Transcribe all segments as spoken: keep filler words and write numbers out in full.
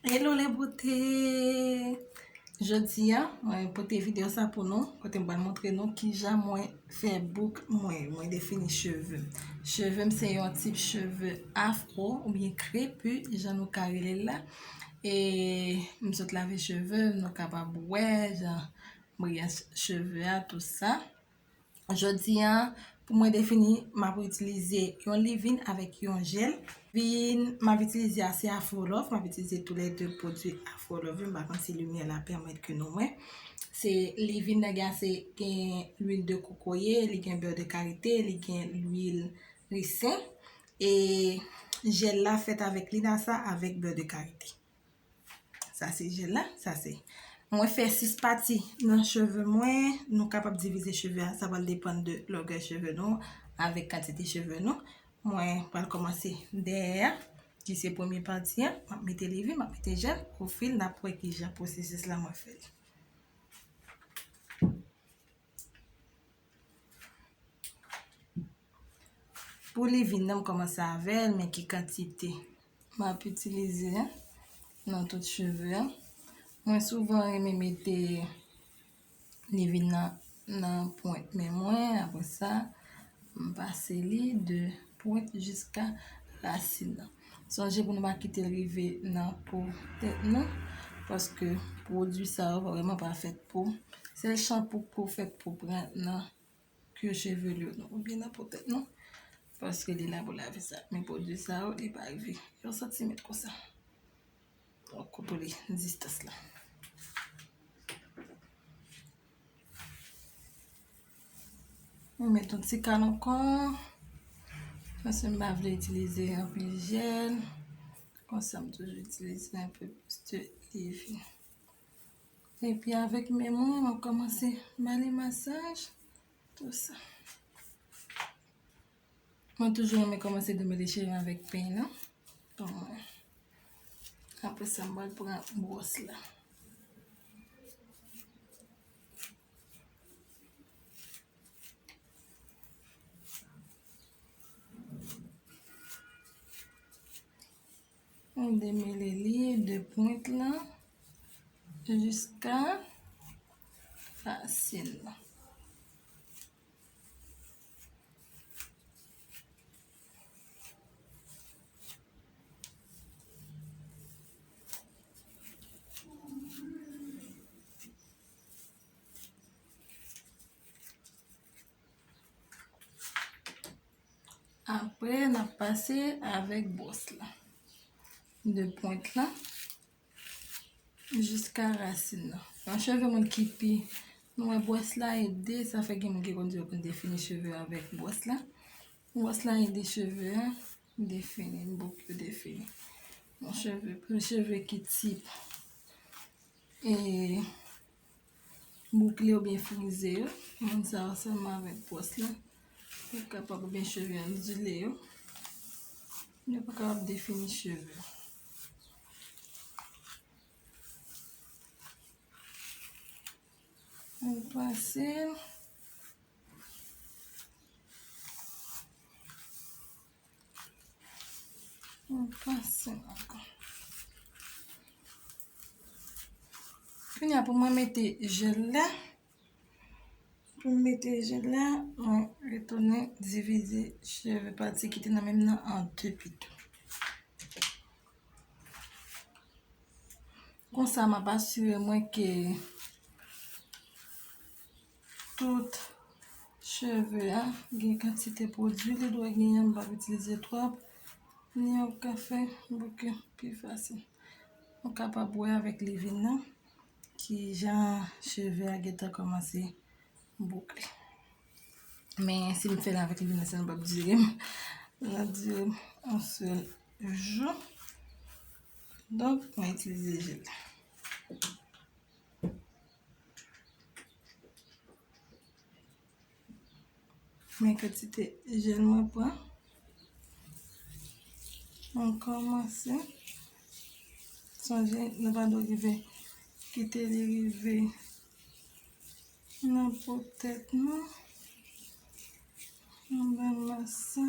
Hello les beautés! Jodi a, mwen pote videyo sa pou nou, kote m pral montre nou kijan mwen fè bouk mwen, mwen defini cheve m. Cheve m se yon tip cheve afro oubyen krepi, jan nou ka rele l la. E m sot lave cheve m, nou kapab wè jan briyans cheve a, tou sa. Jodi a, pou mwen defini, m ap itilize yon leave-in avèk yon jèl. Leave-in m ap itilize a se Afro Love, m ap itilize toulède pwodui Afro Love yo, m pa konn si limyè la pèmèt ke nou wè. Se leave-in nan gen, se gen lwil de kokoye, li gen beurre de karité, li gen lwil risen. E jèl la fèt avèk linasa avèk beurre de karité. Sa se jèl la, sa se. Mwen fè sis pati nan cheve mwen. Nou kapab divize cheve a, sa pral depann de longè cheve nou avèk kantite cheve nou. Mwen pral kòmanse dèyè a, ki se premye pati a. M ap mete leave-in, m ap mete jèl. Ofil, n ap wè kijan pwosesis la mwen fè l. Pou leave-in nan, m kòmanse avè l, men ki kantite m ap itilize nan tout cheve a. Mwen souvan renmen mete leave-in nan, nan pwent men mwen, apre sa, m pase li de pwent jiska rasin nan. Sonje pou nou pa kite l rive nan po tèt nou, paske pwodui sa yo vrèman pa fèt pou, sèl chanpou pou fèt pou pran nan kwi cheve nou oubyen nan po tèt nou, paske li la pou lave sa. Men pwodui sa yo, li pa rive yon santimèt konsa. Donk, kontwole distans la. Mwen met yon ti kal ankò, paske m pa vle itilize anpil jèl. Konsa, m toujou itilize un peu plus de leave-in. Epi avèk men mwen, mwen kòmanse ba li masaj, tou sa. Mwen toujou renmen kòmanse demele cheve avèk peny lan. Bon, mwen. Apre sa, m pral pran bwòs la. M demele li de pwent lan jiska rasin lan. Apre, n ap pase avèk bwòs la. De pwent lan jiska rasin nan. Yon cheve moun ki pi, nou wè bwòs la ede, sa fè gen moun ki konn di yo konn defini cheve avèk bwòs la. Bwòs la ede cheve a defini, bouk yo defini. Yon cheve, pou cheve ki tip e boukle oubyen frize yo, moun sa yo sèlman avèk bwòs la, yo kapab, oubyen cheve ondile yo, yo pa kapab defini cheve. Mwen pase l. Mwen pase l ankò. Kounye a pou mwen mete jèl la. Pou m mete jèl la, mwen retounen divize cheve pati ki te nan men m nan an de pito. Konsa, m ap asire mwen ke tout cheve a gen kantite pwodui li dwe genyen, m p ap itilize twòp, pou nou ka fè bouk yo pi fasil. Nou kapab wè avèk leave-in nan kijan cheve a gentan kòmanse boukle. Men si m fè l avèk leave-in nan, sa n p ap dire m. L ap dire m yon sèl jou. Donk, mwen itilize jèl la. Men kantite jèl mwen pran. Mwen kòmanse. Sonje, nou pa dwe rive kite li rive nan po tèt nou. Anba masa.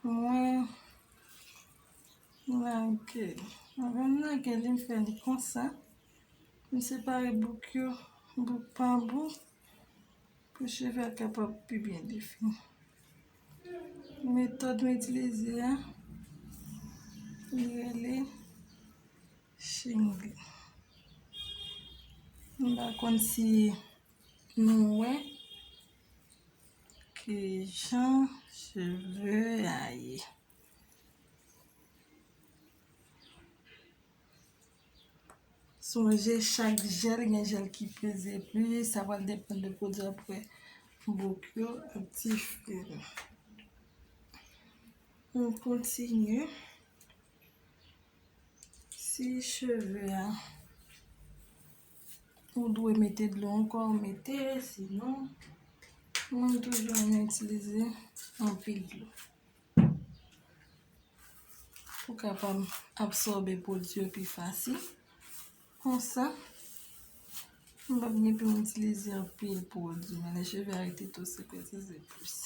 Mwen lage. Anvan m lage li, m fè li konsa. M separe bouk yo, bouk pa bouk, pou cheve a kapab pi byen defini. Metòd m itilize a, li rele Shingle. M pa konn si nou wè kijan cheve a ye. Sonje, chak jèl gen jèl ki peze plis, sa pral depann de pwodui apre bouk yo ak ti fil. Nou kontinye. Si cheve a, ou dwe mete dlo ankò, ou mete, sinon, mwen toujou renmen itilize anpil dlo pou kapab absòbe pwodui yo pi fasil. Konsa, m p ap gen pou m itilize anpil pwodui, men lè cheve a rete tou, se presize plis.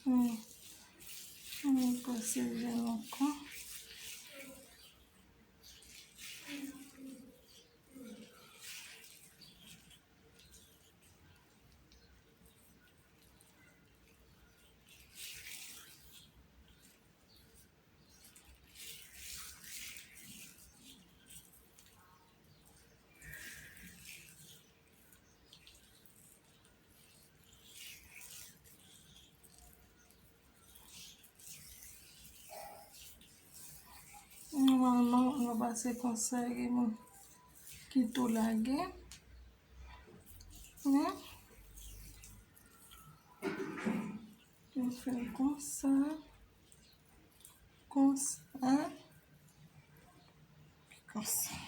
Hmm. Hmm, pase jèl ankò. Nòmalman, lè w pase konsa, gen moun ki tou lage. Men, nou fè l konsa. Konsa. Konsa.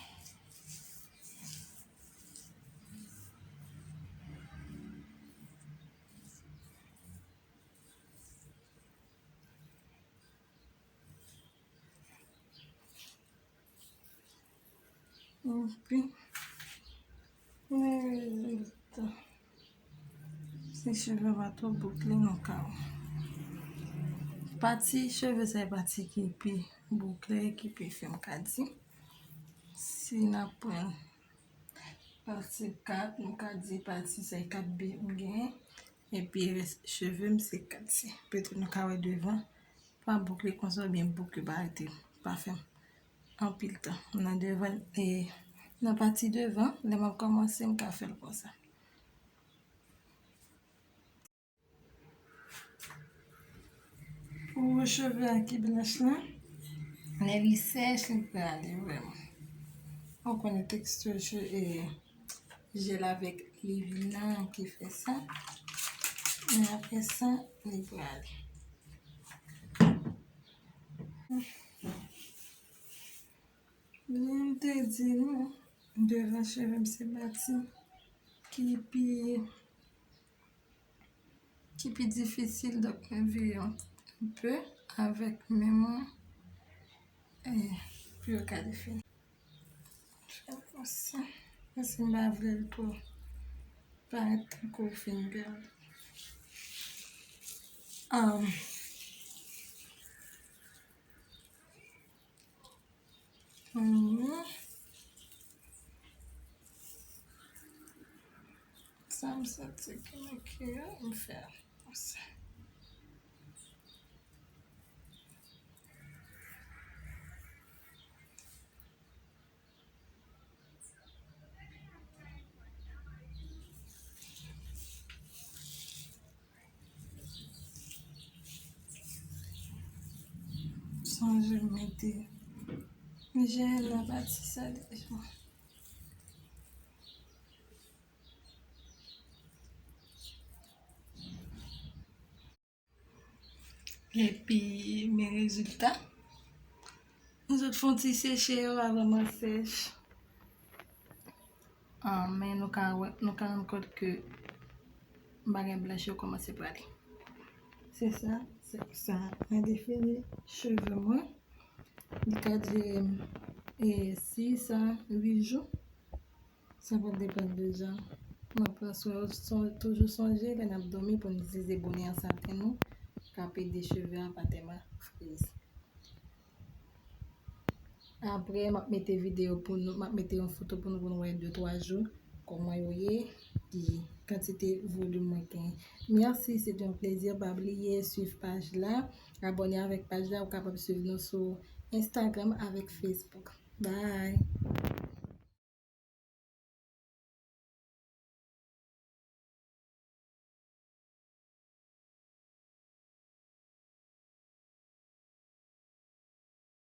Epi, men rezilta. Si cheve pa twò boukle, nou ka wè. Pati cheve sa e pati ki pi boukle, ki pi fen, m ka di. Si n ap pran pati kat, m ka di pati sa e kat bi m genyen. Epi rès cheve m se kat si. Petèt nou ka wè devan pa boukle konsa oubyen bouk yo pa rete pa fèm anpil tan. Nan devan, e, nan pati devan, lè m ap kòmanse, m ka fè l konsa. Pou cheve a ki blanch lan, lè li sèch, li prale vrèman. Ou konnen teksti che-, e, jèl avèk livin nan ki fè sa. Men apre sa, li prale. Jan m te di nou, devan cheve m se pati ki pi, ki pi difisil, donk mwen vire yon pe avèk men mwen, e, pou yo ka defini. Fè konsa. Paske m pa vle l twò parèt tankou finger. Um, mhm. Sa m santi ki manke a, m fè konsa. Sonje m mete jèl nan pati sa deja. Epi, men rezilta. Nou sot fè yon ti seche yo avan mwen sèch. Ah, men nou ka wè, nou ka rann kont ke bagay blanch yo kòmanse prale. Se sa, se sa. Mwen defini cheve mwen. Li ka dire e, sis a uit jou. Sa va depann de jan. Mwen pran swen, swen, toujou sonje lè n ap dòmi pou n itilize bonè an saten nou k ap ede cheve a pa tèlman friz. Apre, m ap mete videyo pou nou, m ap mete yon foto pou nou, pou nou wè de twa jou kòman yo ye, ki kantite volim mwen gen. Mèsi, se te yon plezi. Pa bliye swiv paj la, abòne avèk paj la. Ou kapab swiv nou sou Instagram avèk Facebook. Bye!